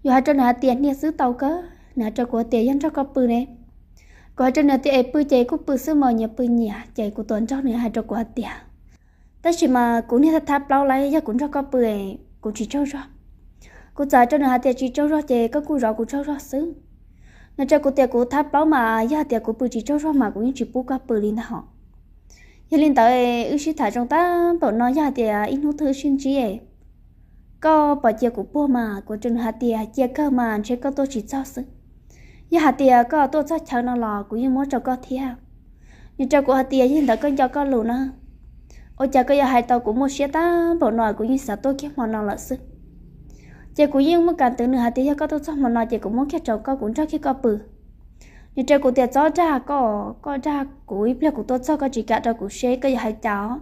Yus hais rau nws hais tias niag xwb tau kawg, nws hais rau kuv hais tias yog nrog koj pw ne. Kuv hais rau nws tias es pw ces kuj pw xwb mas, nyias pw nyias. Ces kuv tus hluas nraug nws hais rau kuv hais tias tab sis mas kuv niag thab plaub lawm, yog kuv nrog koj pw kuv tsis tsaug zog. Kuv txawm hais rau nws hais tias tsis tsaug zog ces koj kuj zov kuv tsaug zog xwb. Nws rau kuv tias kuv thab plaub mas yog hais tias kuv pw tsis tsaug zog mas kuv yeej tsis pub koj pw li ntag hos. Yog li ntawd wb sib tham zoo tag npaum no, yog hais tias ib hnub twg wb sib ntsib koj puas cia kuv puag mas? Kuv rau nws hais tias cia kawg mas, ntshe koj tuaj tsis txog xwb. Yog hais tias koj tuaj txog chaw no los kuv yeej muab rau koj thiab. Nws rau kuv hais tias yog li ntawd koj nco koj lus na. Ua cas koj yuav hais tau kuv muaj siab tag npaum no, kuv yeej xav tuaj kiag hmo no lawm xwb. Ces kuv yeej muaj kam twv nws hais tias yog koj tuaj txog hmo no ces kuv muab kiag rau koj, kuv nrog kiag koj pw. Nws rau kuv tias txhob dag koj, koj dag kuv ib pliag kuv tuaj txog koj tsis kam rau kuv seb koj yuav hais cas.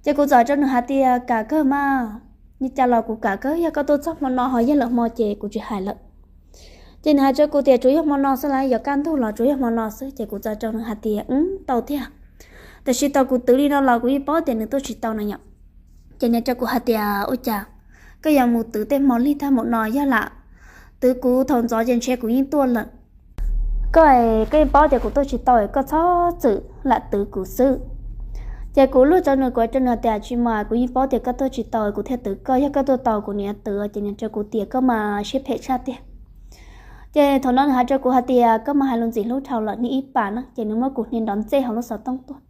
Ces kuv txawm rau nws hais tias kam kawg mas, li cas los kuv kam kawg, yog koj tuaj txog hmo no ho yog lwm hmo ces kuv tsis hais lawm. Ces nws hais rau kuv tias tsuas yog hmo no xwb las, yuav kaj ntug los tsuas yog hmo no xwb. Ces kuv txawm rau nws hais tias tau thiab, tab sis tau kuv twv li no los kuv yeej paub tias nws tuaj tsis tau no yom. Ces nws rau kuv hais tias ua cas koj yuav mus twv tej hmo lig tag npaum no, yog lam twv kuv thaum ntxov ces ntshe kuv yeej tuaj lawm. Koj, koj yeej paub tias kuv tuaj tsis tau, koj txhob txwm lam twv kuv xwb. Ces kuv luag rau nws, kuv hais rau nws tias tsis mas, kuv yeej paub tias koj tuaj tsis tau kuv thiaj twv koj, yog koj tuaj tau kuv niam twv. Ces nws rau kuv tias koj mas siab phem tshaj tiag. Ces thaum no nws hais rau kuv hais tias koj mas hais lus ntxim hlub dhau lawm, niag ib pas na, ces nws muab kuv hnia nrov ntxej hauv lub xov tooj tuaj,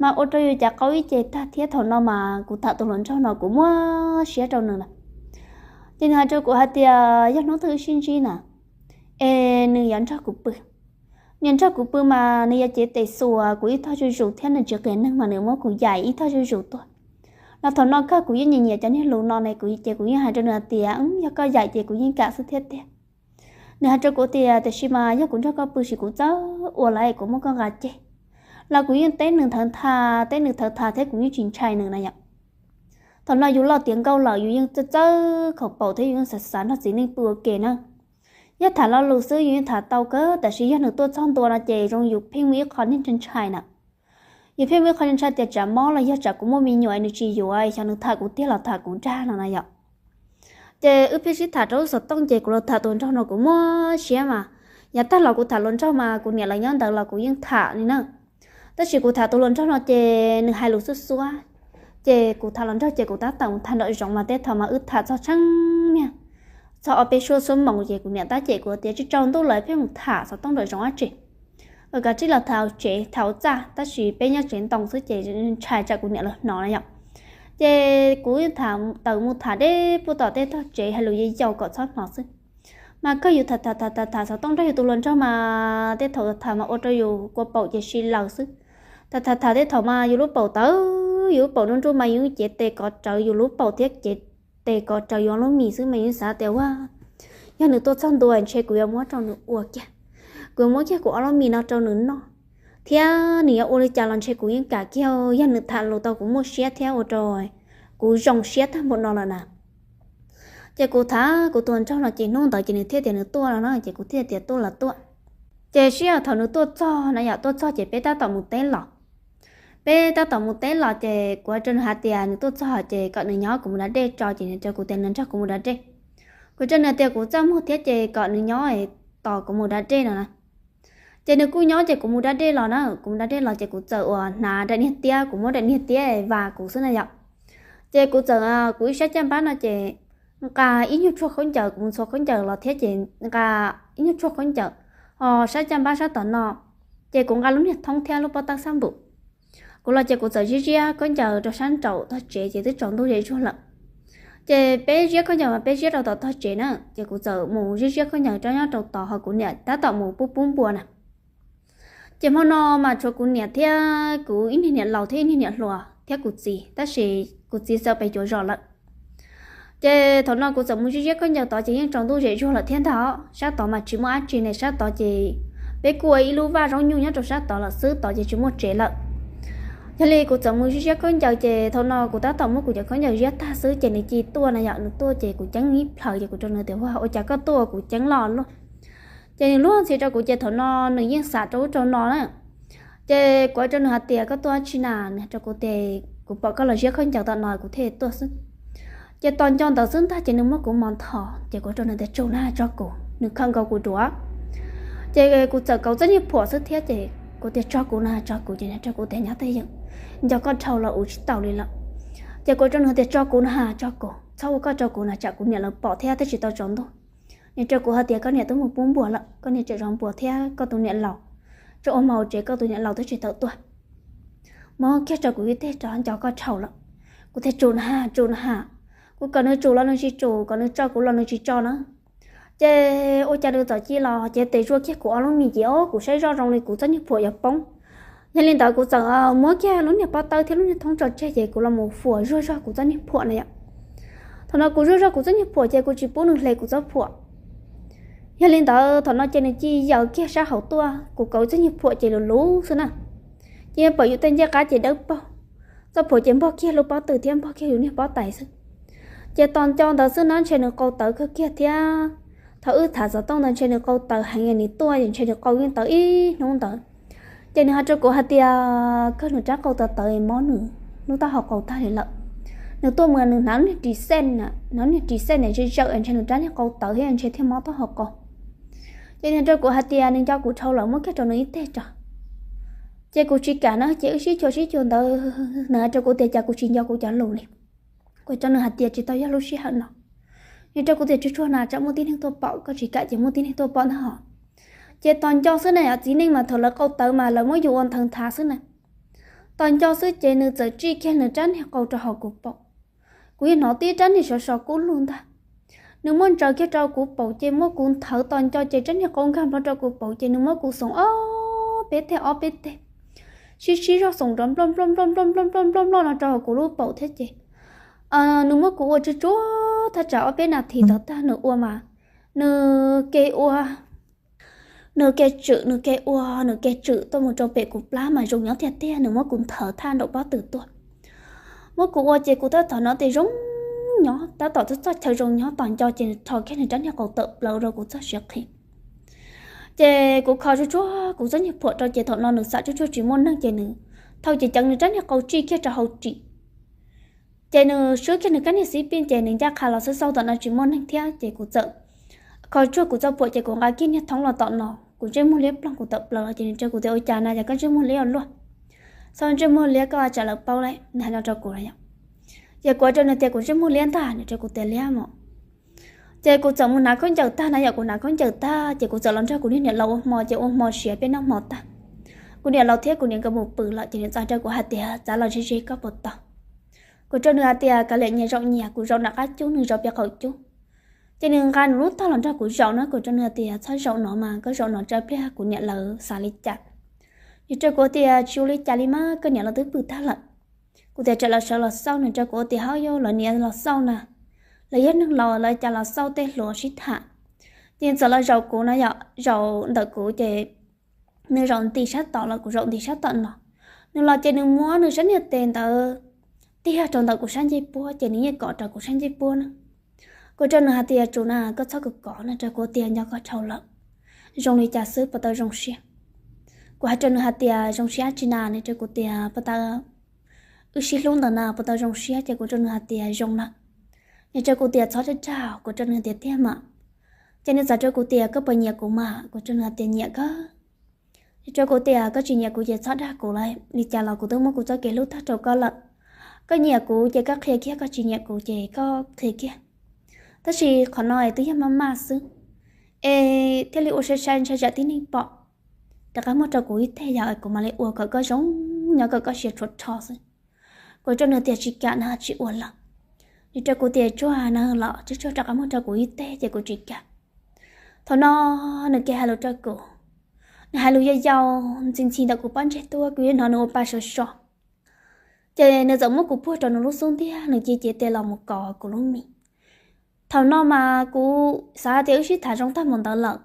mas ua rau yus cav qaub ib ce tag thiab. Thaum no mas kuv tham tus hluas nraug no kuv muab siab rau nws lawm. Ces nws hais rau kuv hais tias yog hnub twg wb sib ntsib na, es nws yuav nrog kuv pw. Nws nrog kuv pw mas nws yuav cev tes xuas kuv ib tog zuj zus thiab, nws tsis qias neeg mas nws muab kuv yaim ib tog zuj zus tuaj. Los thaum no kawg kuv yeej nyiam nyiam cov niag lus no ne, kuv ces kuv yeej hais rau nws hais tias yog koj yaim ces kuv yeej kam xwb thiab tiag. Nws hais rau kuv tias tiam sis mas yog kuv nrog koj pw ces kuv txawj ua lawm, kuv muab koj nqa ceg. Los kuv yeej teb nws thawv ntha, teb nws thawv ntha thiab kuv yeej tsis ntshai nws na yom. Thaum no yus loj tiav nkauj lawm, yus yeej txawj txawj khaus paum thiab yus yeej xav xav nrog txiv neej pw ua ke na. Yog tham lo lus xwb yus yeej tham tau kawg, tab sis yog nws tuaj txog ntua no ces zoo yus pheej muaj ib qho niag ntshai ntshai na. Yus pheej muaj ib qho ntshai tias tsam mob los yog tsam kuv muaj me nyuam nws tsis yuav, xyov nws tham kuv tiag los tham kuv dag no na yom. Ces wb pheej sib tham rau lub xov tooj ces kuv los tham tus nraug no kuv muab siab mas. Yav tag los kuv tham hluas nraug mas kuv niam lawv nyob ntawd los kuv yeej tham li na. Tab sis kuv tham tus hluas nraug no ces nws hais lus xuab xuab, ces kuv tham hluas nraug ces kuv tab tom mus tham nraum zoov mas tej thaum mas wb tham txog tsheej niag, txog ob peb suab xuab moos ces kuv niam tab cem kuv tias tsis tsaus ntuj lawm pheej mus tham xov tooj nraum zoov dab tsi. Kav tsij los tham tsev, tham txaj, tab sis peb nyob tsev ntoo xwb ces ntshai tsam kuv niam lawv hnov na yom. Ces kuv yeej tham tawm mus tham deb puag tom tej tog tsev hais lus yau yau kom txhob hnov xwb. Mas kawg yus tham tham tham tham tham xov tooj nrog yus tus hluas nraug mas tej thaum tham mas ua rau yus kua paum ces si laws xwb. Tham tham tham tej thaum mas yus lub paum tawv, yus lub paum nruab nruab mas yus cev tes kov rawv yus lub paum thiab cev tes kov rawv yus ob lub mis xwb mas yus xav tias ua, yog nws tuaj txog ntua ntshe kuv yuav muab rau nws ua kiag, kuv yuav muab kiag kuv ob lub mis no rau nws noj, thiab nws yuav ua li cas los ntshe kuv yeej kam kiag, yog nws tham lus tau kuv muaj siab thiab ua rau kuv zoo siab tag npaum no lawm na. Ces kuv tham kuv tus hluas nraug no ces hnub ntawd ces nws thiaj tias nws tuaj no na, ces kuv thiaj tias tuaj los tuaj. Ces sij hawm thaum nws tuaj txog na yom, tuaj txog ces peb tab tom mus teb los. Peb tab tom mus teb los ces kuv hais rau nws hais tias nws tuaj txog ces kom nws nyob kuv mus da dej tso, ces nws rau kuv tias nws nrog kuv mus da dej. Kuv rau nws tias kuv txaj muag thiab ces kom nws nyob tos kuv mus da dej no na. Ces nws kuj nyob ces kuv mus da dej los na, kuv mus da dej los ces kuv txawm uas hnav daim niag tiab, kuv muab daim niag tiab vas kuv xwb na yom. Ces kuv txawm, kuv ib sab caj npab no ces nqa ib nyuag tshuaj khaub ncaws, kuv mus ntxhua khaub ncaws los thiab ces nqa ib nyuag tshuaj khaub ncaws, ho sab caj npab sab tom no ces kuv nqa lub niag thoob thiab lub pob tawb xab npum. Kuv los ces kuv txawm ziab ziab khaub ncaws rau sab nraum tog tsev ces twb tsaus ntuj ze zuag lawm. Ces peb ziab khaub ncaws mas peb ziab rau tom tog tsev na, ces kuv txawm mus ziab ziab khaub ncaws rau nyob rau tod ho kuv niam tab tom mus pub pub npua na. Ces hmo no mas tshuav kuv niam thiab kuv ib niag niam laus thiab ib niag niam hluas thiab kuv txiv, tab sis kuv txiv txawm pem cuav zos lawm. Ces thaum no kuv txawm mus ziab ziab khaub ncaws tod ces yeej tsaus ntuj ze zuag lawm thiab ntag. Sab tod mas tsis muaj dab tsi ne, sab tod ces peb kuj ua ib lub vaj zaub nyuj nyob rau sab tod lawm xwb, tod ces tsis muaj tsev lawm. Yog li kuv txawm mus ziab ziab khaub ncaws ces thaum no kuv tab tom muab kuv cov khaub ncaws ziab tag xwb ces nws cia tuaj na yom, nws tuaj ces kuv ceeb ib plhaws ces kuv rau nws tias ua, ua cas koj tuaj ua kuv ceeb loj luaj. Ces nws luag ntxhi rau kuv ces thaum no nws yeej xam rau ub rau no na. Ces kuv hais rau nws hais tias koj tuaj dab tsi na, nws hais rau kuv tias kuv pom koj los ziab khaub ncaws tom no kuv thiaj tuaj xwb. Ces tos nco ntawd xwb ntag ces nws muab kuv mos nthos ces kuv rau nws tias tso na tso kuv, nws khawm nkaus kuv duav. Ces kuv txawm kauv txoj niag phuam xwb thiab ces kuv tias tso kuv na tso kuv ces nws rau kuv tias nyob twj ywm, nco koj dhau los ua tsis tau li lawm. Ces kuv rau nws tias tso kuv na tso kuv, txhob ua koj rau kuv na tsam kuv niam lawv pom thiab twb tsis tau tsaus ntuj. Nws rau kuv hais tias koj niam twb mus pub npua lawm, koj niam tseem zov npua thiab koj tus niam laus, tseem ua hmo tsev koj tus niam laus twb tsis tau tuaj. Muab kiag rau kuv ib teg tso, nco koj dhau lawm. Kuv tias tsum na, tsum na, kuv kom nws tsum los nws tsis tsum, kom nws tso kuv los nws tsis tso na. Ces ua cas nws txawm cia li los ces tes zuaj kiag kuv ob lub mis ces o kuv saib zoj zoo li kuv txoj niag phuam yuav poob. Yog li ntawd kuv txawm muab kiag lub niag pob tawb thiab lub niag thoob tso tseg ces kuv los mus fuam zuaj zog kuv txoj niag phuam na yom. Thaum no kuv zuaj zog kuv txoj niag phuam ces kuv tsis pub nws hle kuv txoj phuam. Yog li ntawd thaum no ces nws cia li yaws kiag sab hauv tuaj, kuv kauv txoj niag phuam ces luv luv xwb na. Ces pom yus tej ncej qab ces dawb paug, txoj phuam ces npog kiag lub pob tw thiab npog kiag yus niag pob tais xwb. Ces tos nco ntawd xwb na ntshe nws qau tawv kawg kiag thiab. Thaum wb tham xov tooj ntawd ntshe nws qau tawv heev, nws tuaj ntshe nws qau yeej tawv ib hnub ntawd. Ces nws hais rau kuv hais tias kawg nws rab qau tawv tawv mob nws lub taub hau qau tag li lawm. Nws tuaj mus nws hnav niag ris xej, hnav niag ris xej ntawd zawm zawm ntshe nws rab niag qau tawv thiab ntshe thiaj mob taub hau qau. Ces nws rau kuv hais tias nws nco kuv dhau lawm muab kiag rau nws ib teg tso. Ces kuv tsis kam na ces wb sib cuag sib cuag ntawd nws hais rau kuv tias cas kuv tsis nco kuv cov lus li. Kuv rau nws hais tias tsis tau yog lub sij hawm no. Nws rau kuv tias tsuag tsuag na tsam muaj tib neeg tuaj pom, koj tsis kam ces muaj tib neeg tuaj pom ntag hos. Ces tos nco xwb na yom, txiv neej mas thaum lawv qau tawv mas lawv muab yus ua nthawv nthav xwb na. Tos nco xwb ces nws txawm tsij kiag nws rab niag qau rau hauv kuv paum. Kuv yeej hnov tib rab niag sov so kub lug ntag. Nws muab ntsaws kiag rau kuv paum ces muab kuv nthawv tos nco ces rab niag qau nkag nplo rau kuv paum ces nws muab kuv xoom ob peb teg ob peb teg, sib sib zog xoom nrov nploj nploj nploj nploj nploj nploj nploj nploj no rau hauv kuv lub paum thiab ces nws muab kuv ua tsuag tsuag thaj tsam ob peb nas this ntawd tag nws ua mas nws ke ua, nws ke tswm, nws ke ua, nws ke tswm tuaj mus rau pem kuv plab mas zoo nyob tiag tiag, nws muab kuv nthawv thaj nraum pob tw tuaj. Muab kuv ua ces kuv tab tom hnov tias zoo nyob, tab tom txog txoj chaw zoo nyob tos nco ces nws rho kiag nws rab niag qau tawm plaws rau kuv txoj siav qhi. Ces kuv kho tsuag tsuag kuv txoj niag phuam rau ces thaum no nws xam tsuag tsuag tsis muaj neeg ces nws thau cev ceev nws rab niag qau tsij kiag rau hauv ris. Ces nws swb kiag nws kab niag xib pij ces nws ncaj qha los xwb, xauj tom no tsis muaj neeg thiab ces kuv txawm kho tsuag kuv txoj phuam ces kuv nqa kiag niag thoob los tom no, kuv ntsej muag liab ploog kuv tawm plaws los ces nws rau kuv tias ua cas na yog koj ntsej muag liab ua luaj. Xauj ntsej muag liab koj tsam lawv paub lawm, nws hais no rau kuv na yom. Ces kuv rau nws tias kuv ntsej muag liab ntag, nws rau kuv tias liab mos. Ces kuv txawm mus hnav khaub ncaws tag na yom, kuv hnav khaub ncaws tag ces kuv txawm los nrog kuv niag niam laus ua hmo ces ua hmo siav peb noj hmo tag, kuv niam laus thiab kuv niam nkawd mus pw lawm ces nws txawm rau kuv hais tias txav los ze ze koj puas tau. Kuv rau nws hais tias kav liam nyias zaum nyias, kuv zaum nram qab cub nws zaum pem qaum cub. Ces nws nqa nws lub tog los nrog kuv zaum na, kuv rau nws hais tias txhob zaum no mas koj zaum no tsam pliag kuv niam lawv xav li cas. Nws rau kuv tias tsis ua li cas li mas koj niam lawv twb pw tag lawm. Kuv tias tsam lawv sawv los xauj, nws rau kuv tias hauj yog lawv niam los xauj na, lawv yog neeg laus lawv cas los xauj tej hluas sib tham. Ces txawm los zaum kuv na yom, zaum ntawm kuv ces nws zaum nti sab tom los kuv zaum nti sab tom no. Nws los ces nws muab nws sab niag tes ntawd tiag rau ntawm kuv sab ncej puab ces nws yeej kom rau kuv sab ncej puab na. Kuv rau nws hais tias tsum na koj txhob kov kov, nws rau kuv tias nco koj dhau lawm, zoo li cas xwb puas tau zoo siab. Kuv hais rau nws hais tias zoo siab tsi na, nws rau kuv tias puas tau, wb sib hlub ntawd na puas tau zoo siab, ces kuv rau nws hais tias zoo lawm. Nws rau kuv tias txhob dag dag, kuv rau nws tias tiag mas. Ces nws txawm rau kuv tias koj puas nyiam kuv mas, kuv rau nws hais tias nyiam kawg. Nws rau kuv tias koj tsis nyiam kuv ces txhob dag kuv lawm, li cas los kuv twb muab kuv txoj kev hlub tag rau koj lawm. Koj nyiam kuv ces koj qhia kiag, koj tsis nyiam kuv ces koj qhia kiag. Tab sis qhov no es twb yog maj maj xwb, es thiaj li ua sai sai ntshai tsam tib neeg pom. Rov qab muab rau kuv ib teg yom, kuv mam li ua kom koj zoo nyob kom koj siav rhuav rho xwb. Kuv rau nws tias tsis kam na, tsis ua lawm. Nws rau kuv tias tsuag na los tsuag tsuag rov qab muab rau kuv ib teg ces kuv tsis kam. Thaum no nws kiag hais lus rau kuv, nws hais lus yau yau ntxhi ntxhi ntawm kuv pob ntseg tuaj, kuv yeej hnov nws ua pa so so. Ces nws txawm muab kuv puag rau nws lub xub ntiag, nws cia cev tes los mus kov kuv lub mis. Thaum no mas kuv xav tias wb sib tham zoo tag mus ntawd lawm,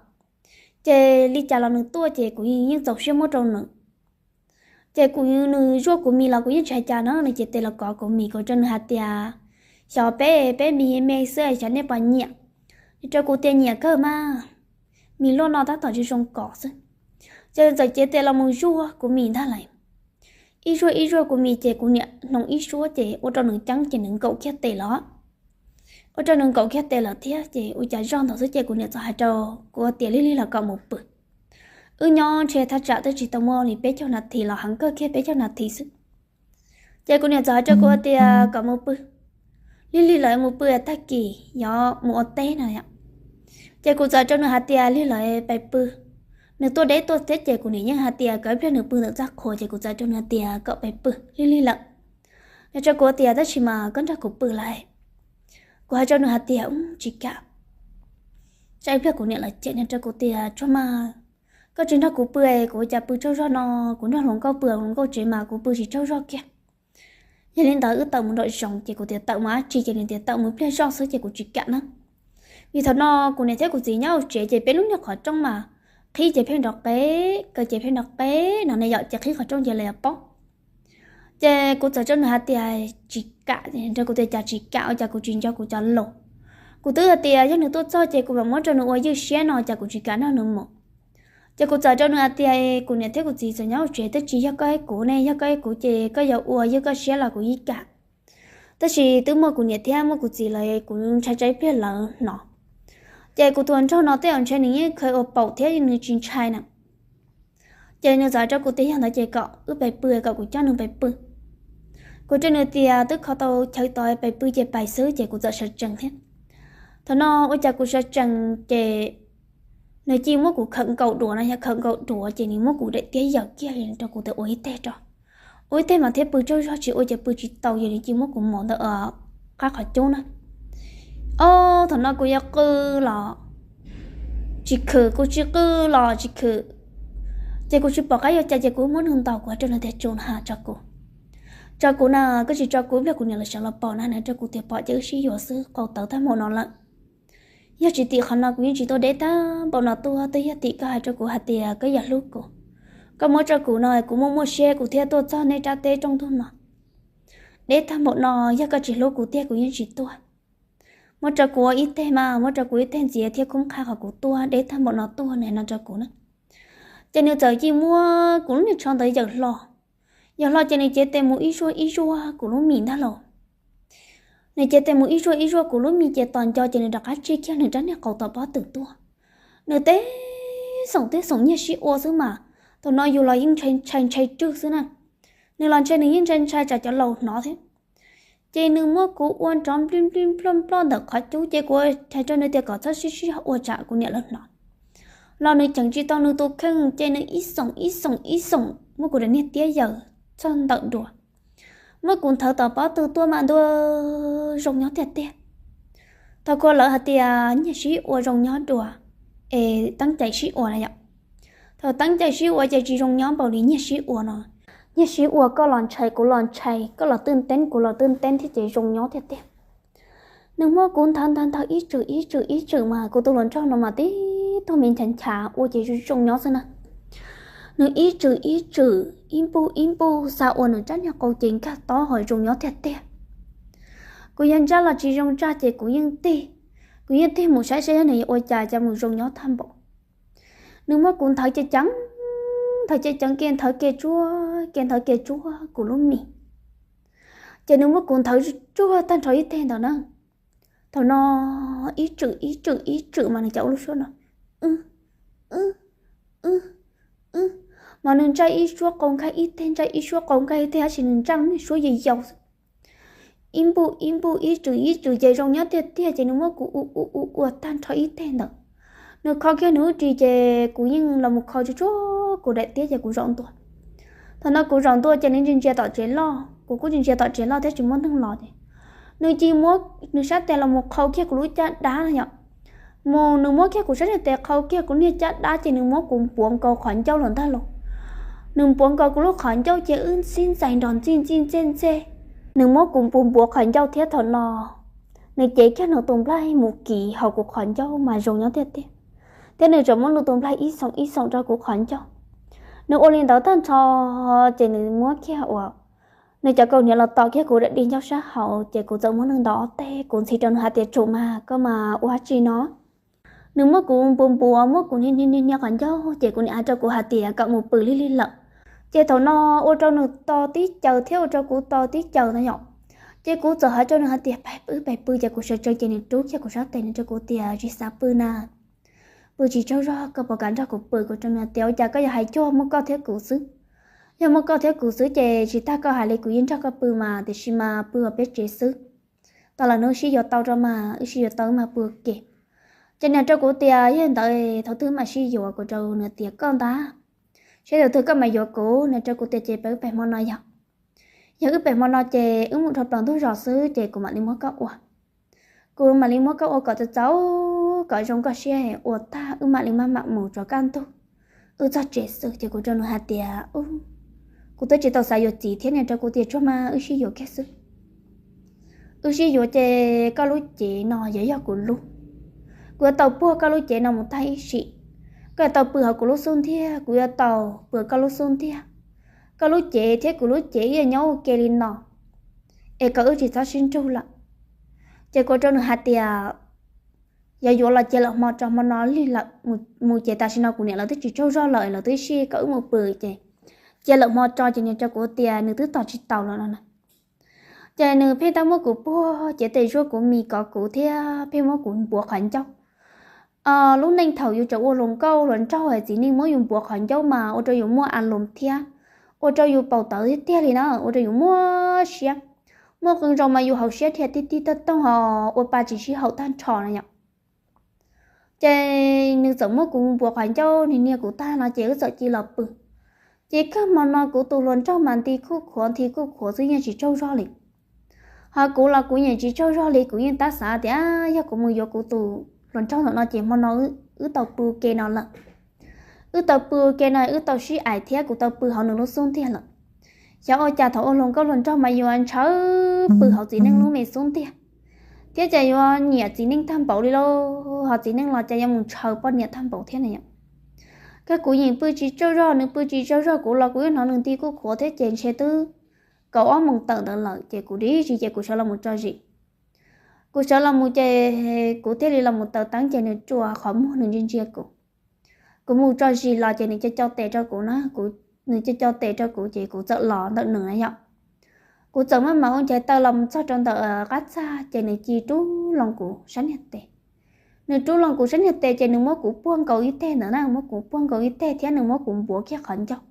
ces li cas los nws tuaj ces kuv yeej txaus siab muab rau nws. Ces kuv, nws zuaj kuv mis los kuv yeej tsis hais cas na, nws cev tes los kov kuv mis, kuv rau nws hais tias xyov peb, peb mis me xwb xyov nej puas nyiam. Nws rau kuv tias nyiam kawg mas, mis luaj no tab tom zoo zoo kov xwb. Ces nws txawm cev tes los mus zuaj kuv mis ntag lawm. Ib zuaj ib zuaj kuv mis ces kuv niam hnoos ib suab ces ua rau nws ceeb ces nws nkaum kiag tes los. ua rau nws nkaum kiag tes lawm thiab. Ces ua cas zoj ntawd xwb ces kuv niam txawm hais rau kuv tias, Lig lig los kom mus pw. Wb nyob ntshe thaj tsam twb tsis tau muaj li peb caug nas this los heev kawg kiag peb caug nas this xwb. Ces kuv niam txawm hais rau kuv tias kom mus pw, lig lig lawv mus pw tag kis yuav mus ua teb no. Ces kuv txawm rau nws hais tias, Lig lawv pais pw. Nws tuaj deb tuaj thiab ces kuv niam yeej hais tias kom ib pliag nws pw ntawm txaj qhua, ces kuv txawm rau nws hais tias kom pais pw, lig lig lawm. Nws rau kuv tias, Tab sis mas koj nrog kuv pw lawm. Kuv hais rau nws hais tias, Tsis kam. Tsam ib pliag kuv niam lawv cem. Nws rau kuv tias, Tsuag mas, koj tsis nrog kuv pw, kuv ua cas pw tsaug zog no? Kuv nrog hluas nkauj pw hluas nkauj tsev mas kuv pw tsis tsaug zog kiag. Yog li ntawd wb tawm mus nraum zoov. Ces kuv tias, Tawm mus dab tsi? Ces nws tias, Tawm mus ib pliag zoj xwb. Ces kuv tsis kam na. Vim thaum no kuv niam thiab kuv txiv nyob hauv tsev ces peb lub niag qhov rooj mas qhib ces pheej nrov qeb, kaw ces pheej nrov qeb no ne yom, ces qhib qhov rooj ces lawv yuav paub. Ces kuv txawm rau nws hais tias, Tsis kam. Nws rau kuv tias, Cas tsis kam? Ua cas kuv tsis nco kuv cov lus? Kuv twb hais tias yog nws tuaj txog ces kuv mam muab rau nws ua ywj siab no, cas kuv tsis kam nrog nws mus. Ces kuv txawm rau nws hais tias, Kuv niam thiab kuv txiv txawm nyob hauv tsev, twb tsis yog koj eb kuv ne, yog koj eb kuv ces koj yuav ua ywj koj siab los kuv yeej kam. Tab sis twb muaj kuv niam thiab muaj kuv txiv lawv, kuv ntshai tsam ib pliag lawv hnov. Ces kuv tus hluas nraug no tej zaum ntshe nws yeej khaws ua paum thiab nws tsis ntshai na. Ces nws txawm rau kuv tias, Yog ntawd ces kom wb pais pw, kom kuv coj nws pais pw. Kuv rau nws tias, Twb kho tau chaw tos, pais pw ces pais xwb. Ces kuv txawm sawv tsees thiab. Thaum no ua cas kuv sawv tsees ces nws cia muab kuv khawm nkaus duav no, yog khawm nkaus duav ces nws muab kuv daim tiab yawm kiag rau kuv tias, Ua ib teg tso, ua ib teg mas thiaj pw tsaug zog, tsis ua ces pw tsis tau. Ces nws cia muab kuv mos ntawm qab qhov cub na. Ob, thaum no kuv yuav qw los tsis khwm, kuv tsis qw los tsis khwm. Ces kuv tsis pom qab yuav cas ces kuv muab nws ntaus, kuv hais rau nws tias, Tso na, tso kuv, tso kuv na, koj tsis tso kuv ib pliag kuv niam lawv sawv los pom na. Nws rau kuv tias, Pom ces wb sib yuav xwb, qau tawv tag npaum no lawm. Yog tsis tim qhov no kuv yeej tsis tuaj deb tag npaum no tuaj, twb yog tim koj hais rau kuv hais tias koj yuav hlub kuv. Koj muab rau kuv no kuv muaj muaj siab kuv thiaj tuaj txog nej rab teb rooj ntug no. Deb tag npaum no, yog koj tsis hlub kuv tiag kuv yeej tsis tuaj. Muab rau kuv ua ib teg mas, muab rau kuv ib teg ntxiv thiab khub qha qhov kuv tuaj deb tag npaum no tuaj, nws no rau kuv na. Ces nws txawm cia muab kuv lub niag tsho ntawd yawm hlo. Yawm hlo ces nws cev tes mus ib zuaj ib zuaj kuv lub mis ntag lauj. Nws cev tes mus ib zuaj ib zuaj kuv lub mis ces tos nco ces nws rov qab tsig kiag nws rab niag qau tom pob tw tuaj. Nws teb xoom teb xoom nyiag sib ua xwb mas, thaum no yus los yeej ntshai ntshai tswg xwb na. Nws los ntshe nws yeej ntshai ntshai tsam cov laus hnov thiab. Ces nws muab kuv ua nrov nplij nplij nploj nploj ntawm qhov cub, ces kuv hais rau nws tias kom txhob sib sib ua tsam kuv niam lawv hnov. Los nws ceev tsis tau nws tus kheej, ces nws ib xoom ib xoom ib xoom muab kuv daim niag tiab yawm txog ntawm duav. Muab kuv nthawv tom pob tw tuaj mas ntuj, zoo nyob tiag tiag. Thaum kuv lawv hais tias nyiag sib ua zoo nyob dua, es teeb cai sib ua na yom. Thaum teeb cai sib ua ces tsis zoo nyob npaum li nyiag sib ua no. Nyiag sib ua koj los ntshai kuv los ntshai, koj los twb teeb kuv los twb teeb thiab ces zoo nyob tiag tiag. Nws muab kuv nthawv nthawv nthawv ib tswm ib tswm ib tswm mas kuv tus hluas nraug no mas tib tug me nchav nchav ua ces zoo zoo nyob xwb na. Nws ib tswm ib tswm ib npuj ib npuj xa ua nws rab niag qau ces nkag tob ho zoo nyob tiag tiag. Kuv yog ntsaj los tsis zoo ntsaj ces kuv yeej tig, kuv yeej tig mus saib saib nws yuav ua cas cas mus zoo nyob tag npaum. Nws muab kuv nthawv ceev ceev, nthawv ceev ceev ke nthawv ke tsuag ke nthawv ke tsuag kuv lub mis. Ces nws muab kuv nthawv tsuag tag nrho ib teg ntawd na. Thaum no ib tswm ib tswm ib tswm mas nws cas ua lub suab no, wb, wb, mas nws ntsaj ib suab qau nkag ib teg, ntsaj ib suab qau nkag ib teg, tab sis nws ntsaj lub niag suab yau yau xwb. Ib npuj ib npuj ib tswm ib tswm ces zoo nyob tiag tiag ces nws muab kuv u u u ua tag nrho ib teg ntawd. Nws kho kiag nws lub ris ces kuv yeej los mus kho tsuag tsuag kuv daim tiab ces kuv zaum ntua. Thaum no kuv zaum ntua ces nws ntsia ntsia tom tsev loj, kuv kuj ntsia ntsia tom tsev loj thiab tsis muaj neeg los ces nws cia muab nws sab tes los mus qhau kiag kuv lub caj dab no yom. Mus nws muab kiag kuv sab niag tes qhau kiag kuv niag caj dab ces nws muab kuv npuav nkaus qhov ncauj lawm ntag lauj. Nws npuav nkaus kuv lub qhov ncauj ces wb sib ntxais nrov ntxij ntxij ntxej ntxej. Nws muab kuv npuav npuav qhov ncauj thiab thaum no nws cev kiag nws tus nplaig mus kiv hauv kuv qhov ncauj mas zoo nyob tiag tiag, thiab nws tseem muab nws tus nplaig ib xoom ib xoom rau kuv qhov ncauj. Nws ua li ntawd tag nrho ces nws muab kiag uas nws cov kaus hniav los tom kiag kuv daim di ncauj sab hauv ces kuv txawm muab nws ntaus ob teg, kuv ntxhi rau nws hais tias tsum mas koj mas ua dab tsi no. Nws muab kuv npuav npuav muab kuv hnia hnia hnia qhov ncauj ces kuv niam hais rau kuv hais tias kom mus pw lig lig lawm. Ces thaum no ua rau nws to tib caws thiab ua rau kuv to tib caws no yom. Ces kuv txawm hais rau nws hais tias, Pais pw, pais pw. Ces kuv sawv tsees ces nws rub kiag kuv sab tes, nws rau kuv tias, Tsis xav pw na, pw tsis tsaug zog, koj puas kam nrog kuv pw? Kuv rau nws tias, Ua cas koj yuav hais cuag muaj koj thiab kuv xwb? Yog muaj koj thiab kuv xwb ces tsis tas koj hais li kuv yeej nrog koj pw mas, tiam sis mas pw ua peb tsev xwb. Tau los hnub wb sib yuav tau rau mas wb sib yuav tau wb mas pw ua ke. Ces nws rau kuv tias, Yog ntawd thaum twg mam sib yuav? Kuv rau nws tias, Koj ntag, saib thaum twg koj mam yuav kuv. Nws rau kuv tias, Ces peb wb pem hmo no yog. Yog wb pem hmo no ces wb mus dhau plaws ntug zos xwb ces kuv mam li muab koj ua. Kuv mam li muab koj ua kom txaus txaus, kom zoo koj siab ua tag wb mam li maj mam mus rov kaj ntug wb txog tsev xwb. Ces kuv rau nws hais tias, Kuv twb tsis tau xav yuav txiv thiab. Nws rau kuv tias, Tsuag mas wb sib yuav kiag xwb. Wb sib yuav ces koj lub cev no yuav yog kuv lub. Kuv yuav tau puag koj lub cev no mus tag ib sim. Koj yuav tau pw hauv kuv lub xub ntiag, kuv yuav tau pw koj lub xub ntiag. Koj lub cev thiab kuv lub cev wb yuav nyob ua ke li no, es kom wb tsis txhob sib nrug lawm. Ces kuv rau nws hais tias, Yog yuav los cia lawm hmo tso, hmo no lig lawm, mus ces tam sim no kuv niam lawv twb tsis tsaug zog lawm, lawv twb sij kom wb mus pw ces cia lawm hmo tso. Ces nws rau kuv tias nws twb tos tsis taus lawm no na. Ces nws pheej tab muab kuv puag cev tes zuaj kuv mis kov kuv thiab pheej muab kuv npuav qhov ncauj. Lub neej thaum yus tseem ua hluas nkauj hluas nraug es txiv neej muab yus npuav qhov ncauj mas ua rau yus muaj a loos thiab ua rau yus paus tawv tiag tiag li na, ua rau yus muaj siab, muaj qee zaus mas yus hauv siab dhia tib tib tag toog ho ua pa tsis sib haum tag nrho na yom. Ces nws txawm muab kuv npuav qhov ncauj niag niag kuv tag no ces wb txawm cia los pw. Ces kawg hmo no kuv tus hluas nraug mas nti kuj khuav nti kuj khuav xwb, yeej tsis tsaug zog li. Ho kuv los kuv yeej tsis tsaug zog li, kuv yeej tab xav tias yog kuv mus yuav kuv tus hluas nraug ntawm no ces hmo no wb tau pw ua ke no lawm. Wb tau pw ua ke no wb tau sib aim thiab kuv tau pw hauv nws lub xub ntiag lawm. Xyov ua cas thaum ua hluas nkauj hluas nraug mas yuav ntshaw pw hauv txiv neej lub me xub ntiag, thiab cas yuav nyiam txiv neej tag npaum li lauj, ho txiv neej los cas yuav mus ntshaw poj niam tag npaum thiab na yom. Kawg kuv yeej pw tsis tsaug zog, nws pw tsis tsaug zog, kuv los kuv yeej hnov nws nti kuj khuav thiab ces ntshe twb kaum ob moos tawm ntawd lawm ces kuv dib tsis ces kuv sawv los mus tso zis. Kuv sawv los mus ces kuv thiaj li los mus taws teeb ces nws tsuas qhov muag nws ntsia ntsia kuv. Kuv mus tso zis los ces nws co co tes rau kuv na, nws co co tes rau kuv ces kuv txawm los ntawm nws na yom. Kuv txawm maj mam ua ncaig taw los mus txog rau ntawm qab txaj ces nws cia li rub loo kuv sab niag tes. Nws rub loo kuv sab niag tes ces nws muab kuv puag nkaus ib teg ntawd na, muab kuv puag nkaus ib teg thiab nws muab kuv npuav kiag qhov ncauj,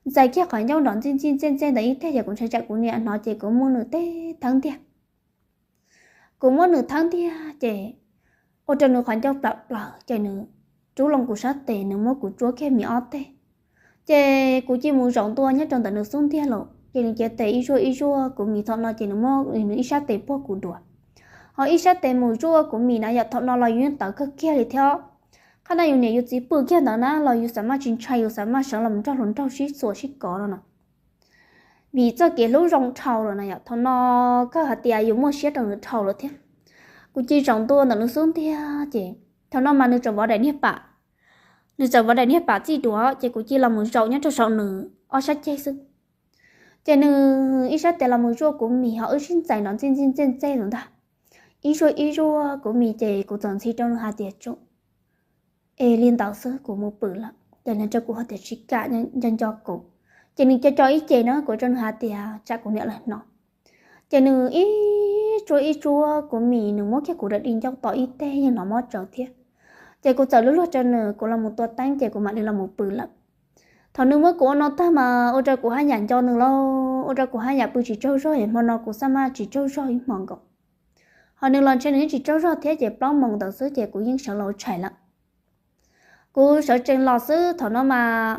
ntxais kiag qhov ncauj nrov ntxij ntxij ntxej ntxej ntawd ib teg ces kuv ntshai tsam kuv niam hnov ces kuv muab nws teb thawb ntiag. Kuv muab nws thawb ntiag ces ua rau nws qhov ncauj plam plaws ces nws rub loo kuv sab tes, nws muab kuv tsuab kiag mis ob teg. Ces kuv cia li mus zaum ntua nyob rau ntawm nws xub ntiag lawm ces nws cev tes ib zuaj ib zuaj kuv mis thaum no ces nws muab nws ib sab tes puag kuv duav, ho ib sab tes mus zuaj kuv mis na yom. Thaum no los yus yeej tawv kawg kiag li thiab. Qhov no yus niam yus txiv pw kiag ntawd na los yus xav maj tsis ntshai, yus xav maj sawv los nrog hluas nraug sib txuas sib kov no na. Vim txoj kev hlub zoo dhau lawm na yom, thaum no kawg hais tias yus muaj siab rau nws dhau lawm thiab. Kuv cia li zaum ntua ntawm nws xub ntiag ces thaum no mas nws tseem vov daim niag pam, nws tseem vov daim niag pam txij duav ces kuv cia li los mus zaum nyob rau saum nws ob sab ceg xwb. Ces nws ib sab tes los mus zuaj kuv mis ho wb sib ntxais nrov ntxij ntxij ntxej ntxej ntawd ntag. Ib zuaj ib zuaj kuv mis ces kuv txawm ntxhi rau nws hais tias, Tsuag, es li ntawd xwb kuv mus pw lawm. Ces nws rau kuv hais tias, Tsis kam, nco nco kuv. Ces nws co co ib ce na, kuv rau nws hais tias tsam kuv niam lawv hnov. Ces nws ib tsuab ib tsuab kuv mis, nws muab kiag kuv daim di ncauj tom ib teg yeej hnov mob tsawv thiab. Ces kuv txawm luag luag rau nws, kuv los mus tua teeb ces kuv mam li los mus pw lawm. Thaum nws muab kuv ua no tag mas ua rau kuv haj yam nco nws lauj, ua rau kuv haj yam pw tsis tsaug zog es hmo no kuv xab maj tsis tsaug zog ib hmo nkaus. Ho nws los ntshe nws yeej tsis tsaug zog thiab ces plaub moos ntawd xwb ces kuv yeej sawv los ua tshais lawm. Kuv sawv tsees los xwb, thaum no mas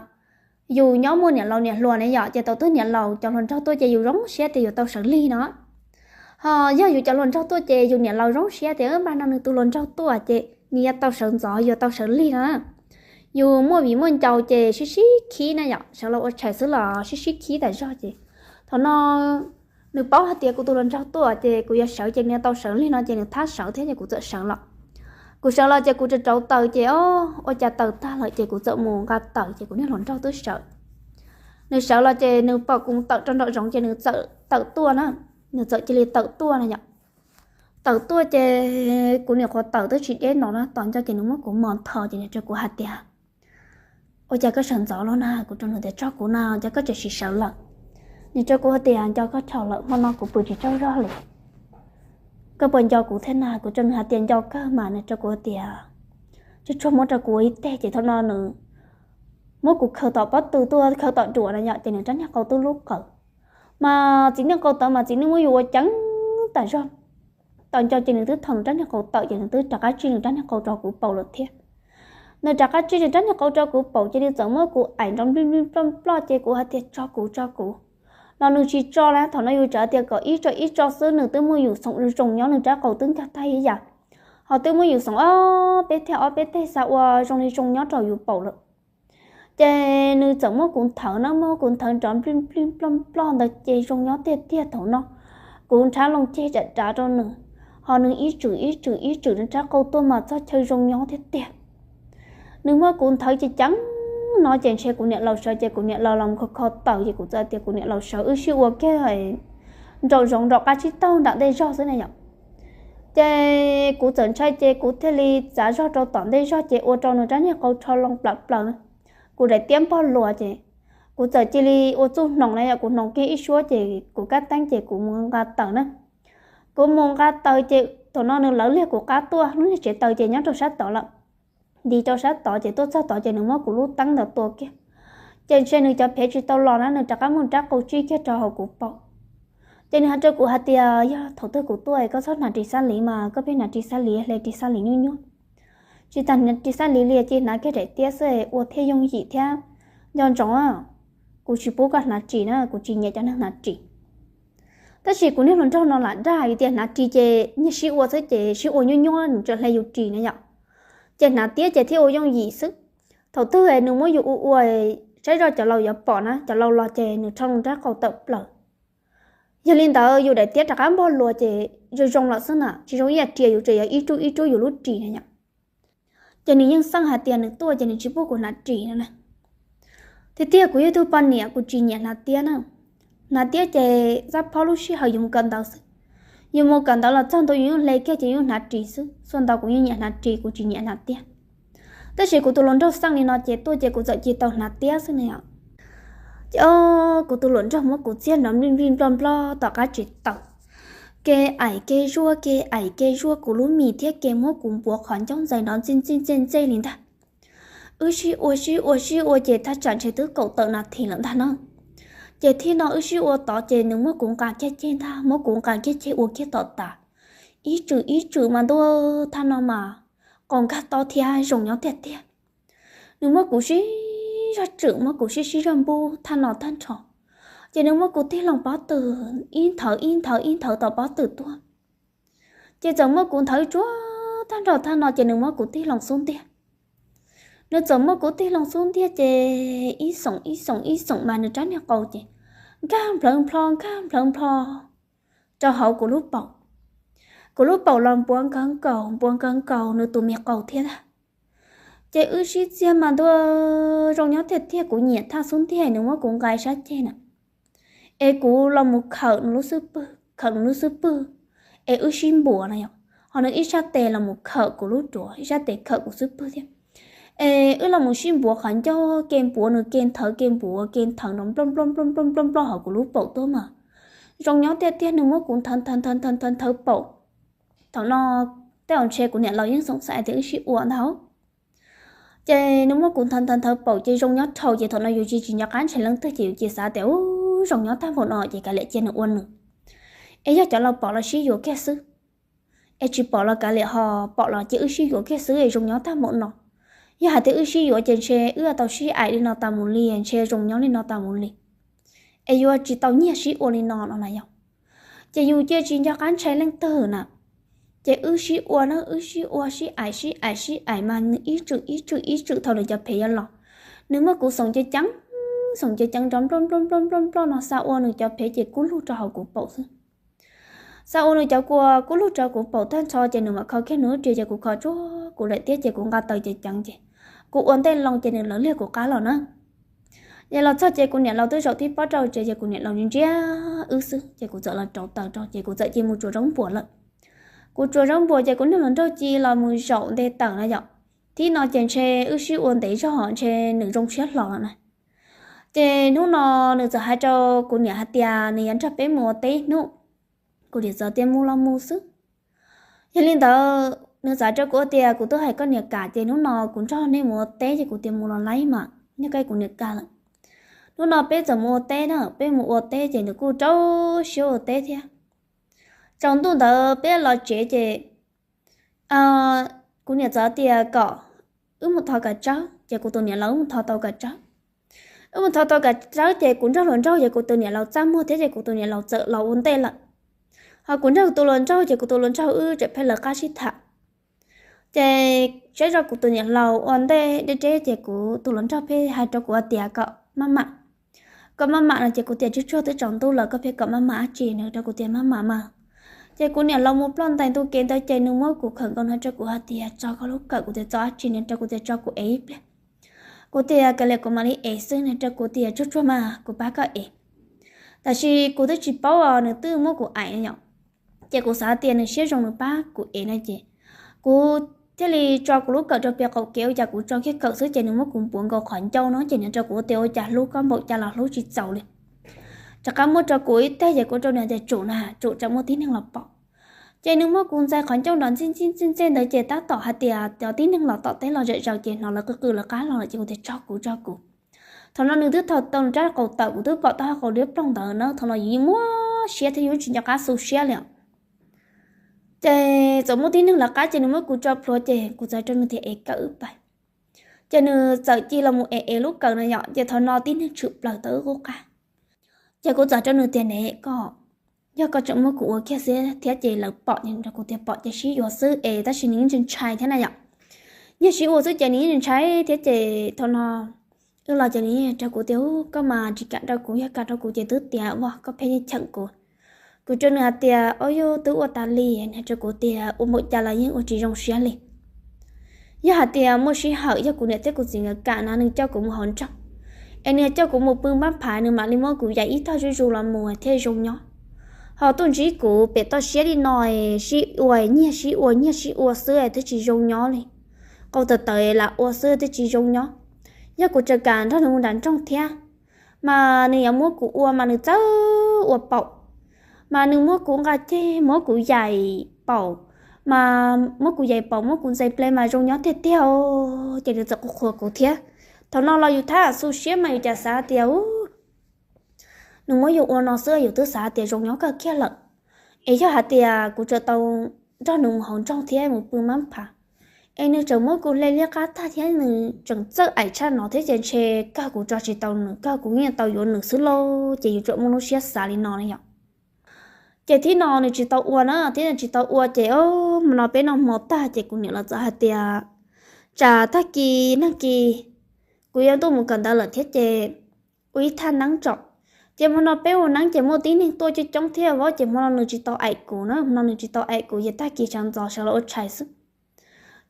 yus nyob muaj niam laus niam hluas ne yom, ces thaum twg niam laus cov hluas nraug tuaj ces yus zoo siab tias yus tau sawv lig no. Ho yog yus cov hluas nraug tuaj ces yus niam laus zoo siab tias npaj no nws tus hluas nraug tuaj ces nws yuav tau sawv ntxov yuav tau sawv lig no. Yus muaj viv muaj ncaus ces sib sib khib na yom, sawv los ua tshais xwb los sib sib khib tas zog ces thaum no nws paub hais tias kuv tus hluas nraug tuaj ces kuv yuav sawv ces nws yuav tau sawv lig no ces nws thab sawv thiab ces kuv txawm sawv los. Kuv sawv los ces kuv rau rauv taws ces o, ua cas taws tag lawm ces kuv txawm mus nqa taws ces kuv niag hluas nraug twb sawv. Nws sawv los ces nws pom kuv tawm rau nraum zoov ces nws txawm tawm tuaj na, nws txawm cia li tawm tuaj na yom. Tawm tuaj ces kuv niam qhuav tawm twb tsis deb no na, tos nco ces nws muab kuv mos ntho ces nws rau kuv hais tias, Ua cas koj sawv ntxov los na? Kuv rau nws tias, Tso kuv na, cas koj tseem sim sawv lawm? Nws rau kuv hais tias, Nco koj dhau lawm, hmo no kuv pw tsis tsaug zog li. koj puas nco kuv thiab na? Kuv rau nws hais tias nco kawg mas, nws rau kuv tias tsuag tsuag muab rau kuv ua ib teg. Ces thaum no nws muab kuv khaws tom pob tw tuaj, khaws tom ruam na yom, ces nws rab niag qau twb lub qawm. Mas txiv niag qau tawv mas txiv niag muab yus ua ceev tas zog. Tau nco ces nws twb thau nws rab niag qau tawm ces nws twb rov qab tsij nws rab niag qau rau kuv paum lawm thiab. Nws rov qab tsij nws rab niag qau rau kuv paum ces nws txawm muab kuv aim nrov nplij nplij nploj nploj ces kuv hais tias tso kuv, tso kuv, los nws tsis tso na. Thaum no yus tseem hais tias kom ib tso ib tso xwb, nws twb muab yus xoom zoo nyob, nws rab qau twb nkag tag ib yam, ho twb muab yus xoom ob peb teg ob peb teg xa ua zoo li zoo nyob rau yus paum lawm. Ces nws txawm muab kuv nthawv na, muab kuv nthawv nrov nplij nplij nploj nploj ntawd ces zoo nyob tiag tiag. Thaum no kuv nrhab loo ceg ram rav rau nws, ho nws ib tswm ib tswm ib tswm nws rab qau tuaj mas txog chaw zoo nyob tiag tiag. Nws muab kuv nthawv ces ceev no ces ntshe kuv niam laus sawv ces kuv niam laus los kho kho taws ces kuv txawm tias kuv niam laus sawv, wb sib ua kiag nraum zoov nraum qab tsib taug nram ntej zog xwb ne yom. Ces kuv txawm ntshai ces kuv thiaj li txav zog rau tom ntej zog ces ua rau nws rab niag qau rho loo plaws plaws na. Kuv daim tiab npog luas ces kuv txawm cia li ua txuj hnoos na yom, kuv hnoos kiag ib suab ces kuv kab teeb ces kuv mus nqa taws na. Kuv mus nqa taws ces thaum no nws lawv liag kuv qab tuaj, lub niag tsev taws ces nyob rau sab tod lawm. Nti rau sab tod ces tuaj txog tod ces nws muab kuv lub teeb ntawd tua kiag. Ces ntshe nws cov phev tsis tau los na, nws rov qab muab rab qau tsij kiag rau hauv kuv paum. Ces nws hais rau kuv hais tias yog thaum twg kuv tuaj koj txhob hnav ris xab liv mas, koj pheej hnav ris xab liv hle ris xab liv nyuaj nyuaj. Tsis tas hnav ris xab liv li, cia hnav kiag daim tiab xwb ua thiaj yooj yim thiab nco ntsoov. Kuv tsis pub koj hnav ris na, kuv tsis nyiam cov neeg hnav ris. Tab sis kuv niag hluas nraug no lam dag vim tias hnav ris ces nyiag sib ua xwb ces sib ua nyuaj nyuaj nws tseem hle yus ris na yom. Ces hnav tiab ces thiaj ua yooj yim xwb. Thaum twg nws muab yus ua ua saib zoj cov laus yuav pom na, cov laus los ces nws rho loo rab qau tawm plaws. Yog li ntawd yus daim tiab rov qab npog luas ces zoo zoo lawm xwb na, tsis zoo ib yam ris yus tseem yuav ib rub ib rub yus lub ris na yom. Ces nws yeej xeeb hais tias nws tuaj ces nws tsis pub kuv hnav ris no na. Tiag tiag kuv yog tug poj niam kuv tsis nyiam hnav tiab na. Hnav tiab ces xab phob lub sij hawm yus mus kawm ntawv xwb. Yus mus kawm ntawv los txog ntua yus yeej hle kiag ces yus hnav ris xwb. Xuaj ntau kuv yeej nyiam hnav ris, kuv tsis nyiam hnav tiab. Tab sis kuv tus hluas nraug xeeb li no ces tuaj ces kuv txawm cia tau hnav tiab xwb ne os. Ces o, kuv tus hluas nraug muab kuv txiag nrov nplij nplij nploj nploj tom qab tsev taws. Kev aim kev zuaj, kev aim kev zuaj kuv lub mis thiab kev muab kuv npuav qhov ncauj ntxais nrov ntxij ntxij ntxej ntxej li ntag. Wb sib ua sib ua sib ua ces thaj tsam ntshe twb kaum tawm nas this lawm ntag na. Ces thib no wb sib ua tod ces nws muab kuv nqa kiag ceg ntag, muab kuv nqa kiag ceg ua kiag tom tas. Ib tswm ib tswm mas ntuj, thaj no mas qau nkag tob thiab zoo nyob tiag tiag. Nws muab kuv sib zog tswm, muab kuv sib sib zog npub thaj no tag nrho. Ces nws muab kuv tig loo pob tw, ib nthawv ib nthawv ib nthawv tom pob tw tuaj. Ces txawm muab kuv nthawv tsuag tag nrho thaj no ces nws muab kuv tig loo xub ntiag. Nws txawm muab kuv tig loo xub ntiag ces ib xoom ib xoom ib xoom mas nws rab niag qau ces nkag nplhawv nplho nkag nplhawv nplho rau hauv kuv lub paum. Kuv lub paum los npuav nkawg nkaus npuav nkawg nkaus nws tus me qau thiab ntag. Ces wb sib txiag mas ntuj, zoo nyob tiag tiag, kuv nyiam thaj xub ntiag nws muab kuv nqa sab ceg na. Es kuv los mus khawm nws lub xub pwg, khawm nws lub xub pwg, es wb sib npuav na yom, ho nws ib sab tes los mus khawm kuv lub duav, ib sab tes khawm kuv xub pwg thiab. Es wb los mus sib npuav qhov ncauj, ke npuav nws ke nthawv ke npuav ke nthawv nrov nploj nploj nploj nploj nploj nploj hauv kuv lub paum tuaj mas zoo nyob tiag tiag, nws muab kuv nthawv nthawv nthawv nthawv nthawv paum. Thaum no tej zaum ntshe kuv niam laus yeej xoom xaiv tias wb sib ua ntag. Ces nws muab kuv nthawv nthawv nthawv paum ces zoo nyob dhau ces thaum no yus tsis tsis nco qab ntshai leej twg ces yus cia xav tias ub zoo nyob tag npaum no ces kav liam cia nws ua nws. Es yog cov laus pom los sib yuav kiag xwb. Es tsis pom los kav liam, ho pom los cia wb sib yuav kiag xwb es zoo nyob tag npaum no. Yog hais tias wb sib yuav ces ntshe wb tau sib aim li no tas mus li, ntshe zoo nyob li no tas mus li. Es yuav tsis tau nyiag sib ua li no no na yom. Ces yus cia tsis nco qab ntshai leej twg na. Ces wb sib ua na, wb sib ua sib aim sib aim sib aim mas nws ib tswm ib tswm ib tswm thaum nws cov phev yuav los. Nws muab kuv xoom ceev ceev, xoom ceev ceev nrov nploj nploj nploj nploj nploj no xa ua nws cov phev ces kub lug rau hauv kuv paum xwb. Xa ua nws cov kua kub lug rau kuv paum tag nrho ces nws mam kho kiag nws lub ris ces kuv kho tsuag kuv daim tiab ces kuv nqa taws ceev ceev ces kuv ua ntej loo ces nws lawv liag kuv qab los na. Ces los txog ces kuv niam laus twb zaum tib pob rau tsev ces kuv niam laus ntsia wb xwb ces kuv txawm los rauv taws rau ces kuv txawm cia mus tsuav zaub npuas lawm. Kuv tsuav zaub npuas ces kuv niag hluas nraug cia los mus zaum nte taws na yom. Thib no ces ntshe wb sib ua ntev zog ntshe nws zoo siab hlo lawm na. Ces hnub no nws txawm hais rau kuv niam hais tias nws yuav nrog peb mus ua teb hnub. Kuv niam txawm tias mus los mus xwb. Yog li ntawd nws txawm rau kuv tias, kuv twb hais koj niam kam ces hnub no kuv nrog nej mus ua teb ces kuv tias mus los laib mas, nyob koj kuv niam kam lawm. Hnub no peb txawm mus ua teb na, peb mus ua teb ces nws kuj rau siab ua teb thiab. Tsaus ntuj ntawd peb los tsev ces kuv niam txawm tias kom wb mus thov kav tsawb, ces kuv tus niam laus wb mus thov tau kav tsawb. Wb mus thov tau kav tsawb ces kuv nrog hluas nraug ces kuv tus niam laus txaj muag thiab ces kuv tus niam laus txawm los ua ntej lawm. Ho kuv nrog tus hluas nraug ces kuv tus hluas nraug wb tseem pheej lawv qab sib tham. Ces saib zoj kuv tus niam laus ua ntej deb deb ces kuv tus hluas nraug pheej hais rau kuv tias kom maj mam, kom maj mam no ces kuv tias tsuag tsuag twb tsaus ntuj lawm koj pheej kom maj mam dab tsi, nws rau kuv tias maj mam mas. Ces kuv niam laus mus ploj ntais ntu kev ntawd ces nws muab kuv khawm nkaus no rau kuv hais tias tso koj lub kawm, kuv tias tso dab tsi, nws rau kuv tias tso kuv ev ib pliag. Kuv tias kav liam kuv mam li ev xwb, nws rau kuv tias tsuag tsuag mas kuv pab koj ev. Tab sis kuv twb tsis paub os, nws twb muab kuv aim yom. Ces kuv xav tias nws siab zoo nws pab kuv ev no ces kuv thiaj li tso kuv lub kawm rau pem qaum kev, ua cas kuv tso kiag kawm xwb ces nws muab kuv npuav nkaus qhov ncauj no ces nws rau kuv tias ua cas hlub koj npaum cas los hlub tsis txaus li. Rov qab muab rau kuv ib teg ces kuv rau nws tias tsum na, tsum tsam muaj tib neeg los pom. Ces nws muab kuv ntxais qhov ncauj nrov ntxij ntxij ntxij ntxij ntawd ces tab tom hais tias cov tib neeg los tom teb los zom zaws ces hnov lawv qw qw lawv qab los lawm ces kuv tias tso kuv, tso kuv. Thaum no nws twb thau tau nws rab qau tawm, kuv twb pom tau hauv qau liab ploog ntawd na, thaum no yus muaj siab thiab yus tsis nco qab xu siab li os. Ces txawm muaj tib neeg lawv qab ces nws muab kuv tso plhuav ces kuv txawm rau nws tias ev kawm wb pais. Ces nws txawm cia los mus ev ev lub kawm no yom, ces thaum no tib neeg tshwm plaws tau wb qub qab. Ces kuv txawm rau nws tias ne koj, yog koj tseem muab kuv ua kiag xwb thiab ces lawv pom, nws rau kuv tias pom ces sib yuav xwb es tab sis nws yeej ntshai ntshai thiab na yom. Yog sib ua xwb ces nws yeej ntshai thiab ces thaum no wb los ces nws yeej rau kuv tias koj mas tsis kam rau kuv, yog kam rau kuv ces twb tiav ua koj pheej yeej cheem kuv. Kuv rau nws hais tias o yog twb ua tas li, nws rau kuv tias ua npaum cas los yeej ua tsis zoo siab li. Yog hais tias muaj sij hawm yog kuv niam thiab kuv txiv nkawd kam na nws coj kuv mus hauv nroog, es nws coj kuv mus pw npab phav, nws mam li muab kuv yaim ib tog zuj zus los mus thiaj zoo nyob. Ho tuaj ntsib kuv pem toj siab li no, sib ua nyiag sib ua nyiag sib ua xwb twb tsis zoo nyob li. Qau tawv tawv lam ua xwb twb tsis zoo nyob. Yog kuv tseem kam nrog nws mus nram nroog thiab, mas nws yuav muab kuv ua mas nws txawj ua paum, mas nws muab kuv nqa ceg muab kuv yaim paum, mas muab kuv yaim paum muab kuv ntxais ple mas zoo nyob tiag tiag. Ces nws txawm qhuas qhuas kuv thiab. Thaum no los yus thab xu siab mas yus cas xav tias nws muab yus ua no xwb yus twb xav tias zoo nyob kawg kiag lawm. Es yog hais tias kuv tseem tau nrog nws mus hauv nroog thiab mus pw npab phav, es nws tseem muab kuv hle liab qab tag thiab nws tseem txawj aim tshaj no thiab ces ntshe kawg kuv tso tsis tau nws, kawg kuv yeej tau yuav nws xwb lauj. Ces yus tseem muaj lub siab xav li no na yom. Ces thib no nws tsis tau ua na, thib no tsis tau ua ces hmo no peb noj hmo tag ces kuv niam los txawm hais tias tsam tag kis nag kis kuv yuav tuaj mus kawm ntawv lawm thiab ces ua ib thaj neeb tso. Ces hmo no peb ua neeb ces muaj tib neeg tuaj coob coob thiab os, ces hmo no nws tsis tau aim kuv na, hmo no nws tsis tau aim kuv ces tag kis sawv ntxov sawv los ua tshais xwb.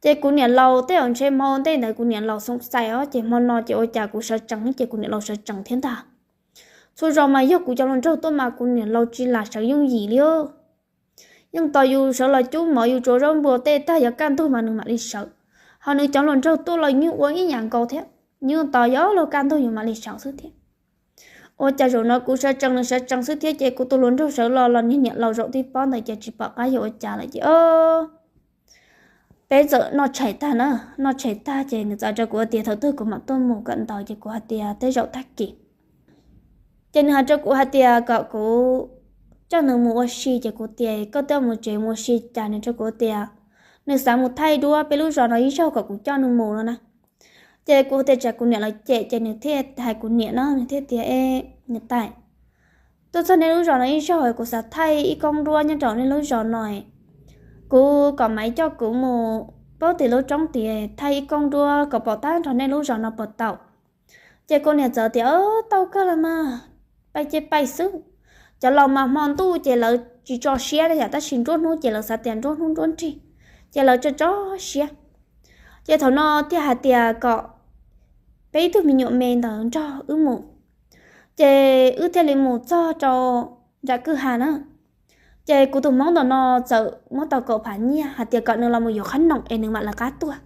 Ces kuv niam laus tej zaum ntshe hmo ntej ntawd kuv niam laus xoom xais os, ces hmo no ces ua cas kuv sawv tsees ces kuv niam laus sawv tsees thiab ntag. Txhua zaus mas yog kuv cov hluas nraug tuaj mas kuv niam laus tsis lam sawv yooj yim li. Yeej tos yus sawv los cub mov yus tsuav zaub npua tej tag yuav kaj ntug mas nws mam li sawv. Ho nws cov hluas nraug tuaj los yeej ua ib yam nkaus thiab, yeej tos yuav luag kaj ntug yus mam li sawv xwb thiab. Ua cas zaum no kuv sawv tsees nws sawv tsees xwb thiab ces kuv tus hluas nraug sawv los los niag niam laus zaum tib pob ntawd ces tsis pom qab yuav ua cas lawm ces peb txawm noj tshais tag na, noj tshais tag ces nws txawm rau kuv tias thaum twg kuv mam tuaj mus kawm ntawv ces kuv hais tias tej zaum tag kis. Ces nws hais rau kuv hais tias kom kuv coj nws mus ua si ces kuv tias koj twb mus tsev mus ua si cas, nws rau kuv tias nws xav mus thaij duab peb lub zos no ib zaug kom kuv coj nws mus no na. Ces kuv tias tsam kuv niam lawv cem ces nws thiaj hais kuv niam na, nws thiaj tias e, niam tais, tuaj txog nej lub zos no ib zaug kuv xav thaij ib koob duab nyob rau nej lub zos no. Kuv kom Maiv coj kuv mus paub tim lub roob tid thaij ib koob duab kom pom tag nrho nej lub zos no puas tau. Ces kuv niam txawm tias tau kawg los mas, pais ces pais xwb. Cov laus mas hmo ntuj ces lawv tsis tso siab li yom, tab sis nruab hnub ces lawv xav tias nruab hnub nruab nrig, ces lawv tso tso siab. Ces thaum no thiaj hais tias kom peb ib tug me nyuam me ntawd nrog wb mus. Ces wb thiaj li mus txog rau nram kwj ha na. Ces kuv tus hmoob ntawm no txawm muab tau kaum phav nyiaj hais tias kom nws los mus yuav qhob noom es nws mam lawv qab tuaj.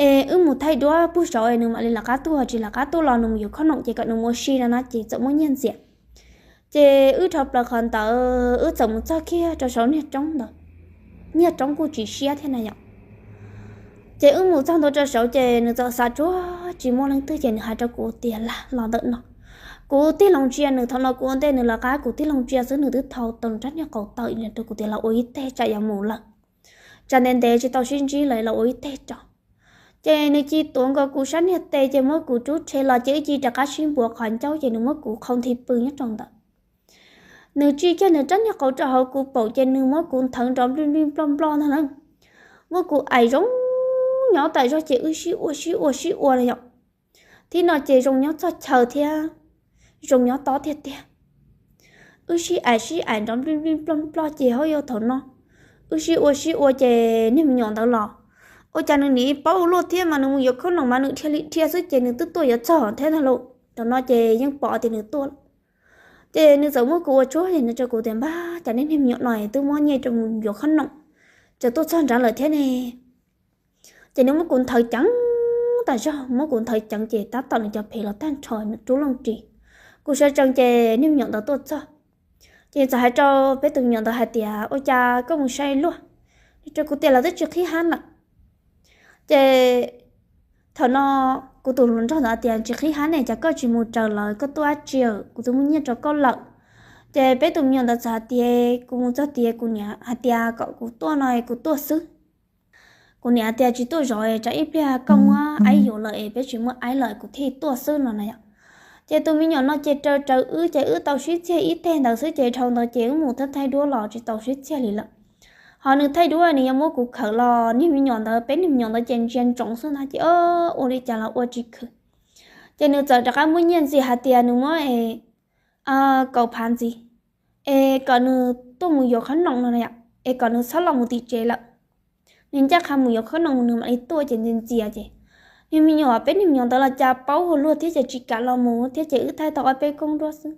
Es wb mus thaij duab puag saud es nws mam li lawv qab tuaj, tsis lawv qab tuaj los nws mus yuav qhob noom ces kom nws mus ua si no na ces txawm muaj nyiaj ntxias. Ces wb rho plaws qhov ntawd wb txawm mus txog kiag rau saum niag roob ntawd. nyiaj roob kuj tsis siab thiab na yom. Ces wb mus txog ntua rau saud ces nws txawm xav tsuag tsis muaj leej twg ces nws hais rau kuv tias, Lam los ntawm no. Kuv tig loo ntsia nws, thaum no kuv ua ntej nws los qab, kuv tig loo ntsia xwb nws twb thau tau rab niag qau taw rau kuv tias, Los ua ib teg tsam yuav mus lawm, tsam ntev ntev tsis tau sib ntsib lawm, los ua ib teg tso. Ces nws cia li tuav nkaus kuv sab niag tes ces muab kuv rub rhe los ces wb cia li rov qab sib npuav qhov ncauj ces nws muab kuv qhau nthi pw nyob rau ntawd. Nws tsim kiag nws rab niag qau rau hauv kuv paum ces nws muab kuv nthawv nrov nplij nplij nploj nploj ntag na. Muab kuv aim zoo nyob tas zog ces wb sib ua sib ua sib ua li yom. Thib no ces zoo nyob txog chaw thiab zoo nyob tob tiag tiag. Wb sib aim sib aim nrov nplij nplij nploj nploj ces hauj yog thaum no wb sib ua sib ua ces niag me nyuam ntawd los, ua cas nws nim paub ua luaj thiab mas nws mus yuav khob noom mas nws dhia li dhia xwb ces nws twb tuaj yuav txog thiab ntag lauj. Thaum no ces yeej pom tias nws tuaj lawm. Ces nws txawm muab kuv ua tsuag ces nws rau kuv tias, Npab, cas nej niag me nyuam no twb muab nyiaj rau mus yuav khob noom, tseem tuaj txog nrad lawm thiab ne. Ces nws muab kuv nthawv ceev tas zog, muab kuv nthawv ceev ces tab tom nws cov phem los tag nrho rub looj ris. Kuv sawv tsees ces niag me nyuam ntawd tuaj txog, ces txawm hais rau peb tus me nyuam ntawd hais tias, Ua cas koj mus sai luaj? Rau kuv tias, Lawv twb tsis qhib hab lawm. Ces thaum no kuv tus hluas nraug ntawd tias, Tsis qhib hab ne, cas koj tsis mus raws lawv, koj tuaj dab tsi? Kuv twb muab nyiaj rau koj lawm. Ces peb tus me nyuam ntawd txawm hais tias, Kuv mus txog tias kuv niam hais tias kom kuv tuaj no es kuv tuaj xwb. Kuv niam hais tias, Tsis tuaj zov, tsam ib pliag koj muab aib yuav lawm es peb tsis muaj aib lawm kuv thiaj tuaj xwb no na yom. Ces tus me nyuam no ces raws raws wb ces wb tau sib txiag ib teg ntawd xwb ces dhau ntawd ces wb mus thaij thaij duab los tsis tau sib txiag li lawm. Ho nws thaij duab nws yuav muab kuv khawm los niag me nyuam ntawd, peb niag me nyuam ntawd ces ntsia ntsoov xwb ntag ces ua li cas los ua tsis khwv. Ces nws txawm rov qab muab nyiaj ntxias hais tias nws muab kaum phav ntxiv es kom nws tuaj mus yuav khob noom no, es kom nws txhob los mus tim tsev lawm. Nws ncaj qha mus yuav khob noom nws mam li tuaj ces ntxias ntxias ces niag me nyuam, peb niag me nyuam ntawd los cas paub ua luaj thiab ces tsis kam los mus thiab ces wb thaij tau ob peb koob duab xwb.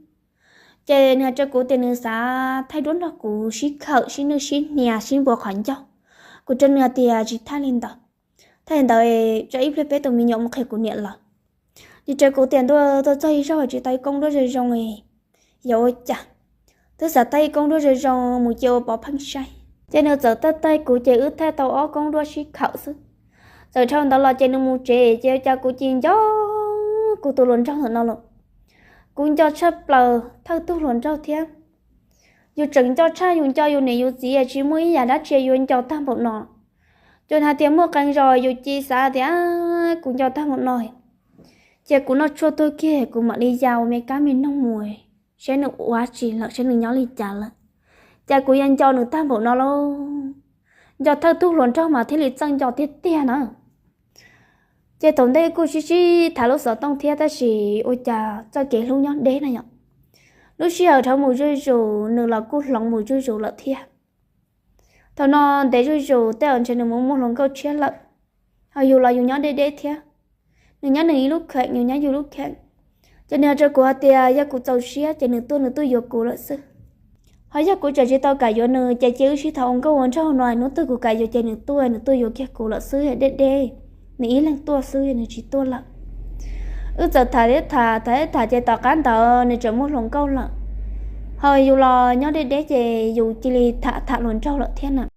Ces nws hais rau kuv tias nws xav thaij duab nrog kuv sib khawm sib nwj sib hnia sib npuav qhov ncauj. Kuv rau nws hais tias tsis thaij li ntawd. Thaij li ntawd tsam ib pliag peb tus me nyuam mus qhia kuv niam lawv. Nws rau kuv tias ntuj, tuaj txog ib zaug tsis tau ib koob duab zoo zoo, yog ua cas? Twb xav thaij ib koob duab zoo zoo mus cia ua pov pheej saib. Ces nws txawm thaij thaij kuv ces wb thaij tau ob koob duab sib khawm xwb. Txawm dhau ntawd los ces nws mus tsev ces ua cas kuv cia li nco kuv tus hluas nraug ntawm no los. Kuv nco tshaj plaws thawj tug hluas nraug thiab. Yus tseem nco tshaj yus nco yus niam yus txiv tsis muaj ib yam dab tsi yuav nco tag npaum no. Ces hais tias muaj qee zaus yus cia li xav tias kuv nco tag npaum no, cia kuv noj tshuaj tuag kiag kuv mam li ya ua me kab me noog mus saib nws ua tsi lawm, saib nws nyob li cas lawm. Ces kuv yuav nco nws tag npaum no lauj. Nco thawj tug hluas nraug mas thiaj li txawj nco tiag tiag na. Ces thaum ntej kuj sib sib tham lub xov tooj thiab tab sis ua cas txoj kev hlub nyob deb na yom. Lub sij hawm dhawv mus zuj zus nws los kuj hloov mus zuj zus lawm thiab. Thaum no ntev zuj zus tej zaum ntshe nws mus muaj hluas nkauj tshiab lawm, ho yus los yus nyob deb deb thiab. Nws nyob nws ib lub kheem, yus nyob yus lub kheem. Ces nws hais rau kuv hais tias yog kuv txaus siab ces nws tuaj nws tuaj yuav kuv lawm xwb. Ho yog kuv tseem tsis tau kam yuav nws ces cia wb sib tham ua nkauj ua nraug no, hnub twg kuv kam yuav ces nws tuaj, nws tuaj yuav kiag kuv lawm xwb, deb deb, nws ib leeg tuaj xwb nws tsis tuaj lawm. Wb txawm tham thiab tham, tham thiab tham ces tom qab ntawd nws tseem muaj hluas nkauj lawm. Ho yus los nyob deb deb ces yus cia li tham tham hluas nraug lawm thiab na.